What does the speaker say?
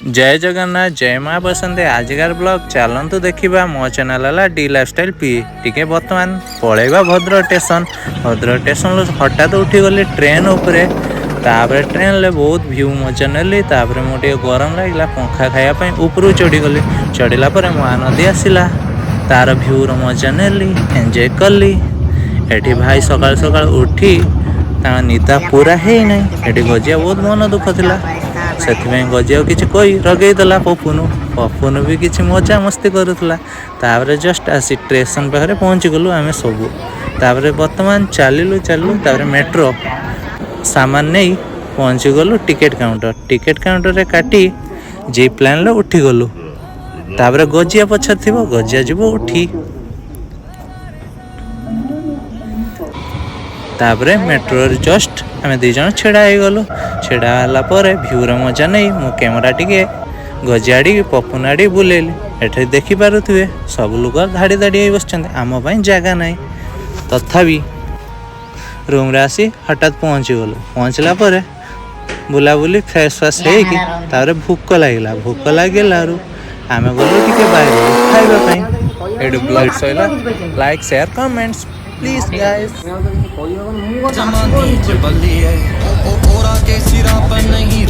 ଜୟ ଜଗନ୍ନାଥ, ଜୟ ମା ବସନ୍ତେ। ଆଜିକାର ବ୍ଲଗ ଚାଲନ୍ତୁ ଦେଖିବା। ମୋ ଚ୍ୟାନେଲ ହେଲା ଡି ଲାଇଫଷ୍ଟାଇଲ ପି। ଟିକେ ବର୍ତ୍ତମାନ ପଳେଇବା ଭଦ୍ରକ ଷ୍ଟେସନ। ଭଦ୍ରକ ଷ୍ଟେସନରୁ ହଠାତ୍ ଉଠିଗଲି ଟ୍ରେନ୍ ଉପରେ। ତାପରେ ଟ୍ରେନରେ ବହୁତ ଭ୍ୟୁ ମଜା ନେଲି। ତାପରେ ମୁଁ ଟିକେ ଗରମ ଲାଗିଲା, ପଙ୍ଖା ଖାଇବା ପାଇଁ ଉପରକୁ ଚଢ଼ିଗଲି। ଚଢ଼ିଲା ପରେ ମହାନଦୀ ଆସିଲା, ତାର ଭ୍ୟୁର ମଜା ନେଲି, ଏନ୍ଜୟ କଲି। ଏଠି ଭାଇ ସକାଳୁ ସକାଳୁ ଉଠି ତାଙ୍କ ନିଦା ପୁରା ହେଇନାହିଁ। ଏଠି ଗଜିଆ ବହୁତ ମନ ଦୁଃଖ ଥିଲା, ସେଥିପାଇଁ ଗଜିଆକୁ କିଛି କହି ରଗେଇ ଦେଲା ପପୁନୁ। ପପୁନୁ ବି କିଛି ମଜା ମସ୍ତି କରୁଥିଲା। ତାପରେ ଜଷ୍ଟ ଆସି ଷ୍ଟେସନ ପାଖରେ ପହଞ୍ଚିଗଲୁ ଆମେ ସବୁ। ତାପରେ ବର୍ତ୍ତମାନ ଚାଲିଲୁ ଚାଲିଲୁ, ତାପରେ ମେଟ୍ରୋ ସାମାନ ନେଇ ପହଞ୍ଚିଗଲୁ ଟିକେଟ୍ କାଉଣ୍ଟର। ଟିକେଟ୍ କାଉଣ୍ଟରରେ କାଟି ଜିପ୍ ଲାଇନ୍ରେ ଉଠିଗଲୁ। ତାପରେ ଗଜିଆ ପଛରେ ଥିବ, ଗଜିଆ ଯିବ ଉଠି। ତାପରେ ମେଟ୍ରୋରେ ଜଷ୍ଟ ଆମେ ଦୁଇ ଜଣ ଛିଡ଼ା ହେଇଗଲୁ। ଛିଡ଼ା ହେଲା ପରେ ଭ୍ୟୁର ମଜା ନେଇ ମୁଁ କ୍ୟାମେରା ଟିକେ ଗଜିଆଡ଼ି ପପୁନ ଆଡ଼ି ବୁଲେଇଲି। ଏଠି ଦେଖିପାରୁଥିବେ, ସବୁ ଲୋକ ଧାଡ଼ି ଧାଡ଼ି ହେଇ ବସିଛନ୍ତି, ଆମ ପାଇଁ ଜାଗା ନାହିଁ। ତଥାପି ରୁମ୍ରେ ଆସି ହଠାତ୍ ପହଞ୍ଚିଗଲୁ। ପହଞ୍ଚିଲା ପରେ ବୁଲାବୁଲି ଫ୍ରେଶ୍ ଫ୍ରେଶ୍ ହେଇକି ତାପରେ ଭୋକ ଲାଗିଲା। ଭୋକ ଲାଗିଲାରୁ ଆମେ ଗଲୁ ଟିକେ ବାହାରକୁ ଖାଇବା ପାଇଁ। ଏଇଠୁ ବ୍ଲଗ୍ ସରିଲା। Like, share, comments please guys. जमानी च बलिए ओ ओरा के सिरा पर नहीं।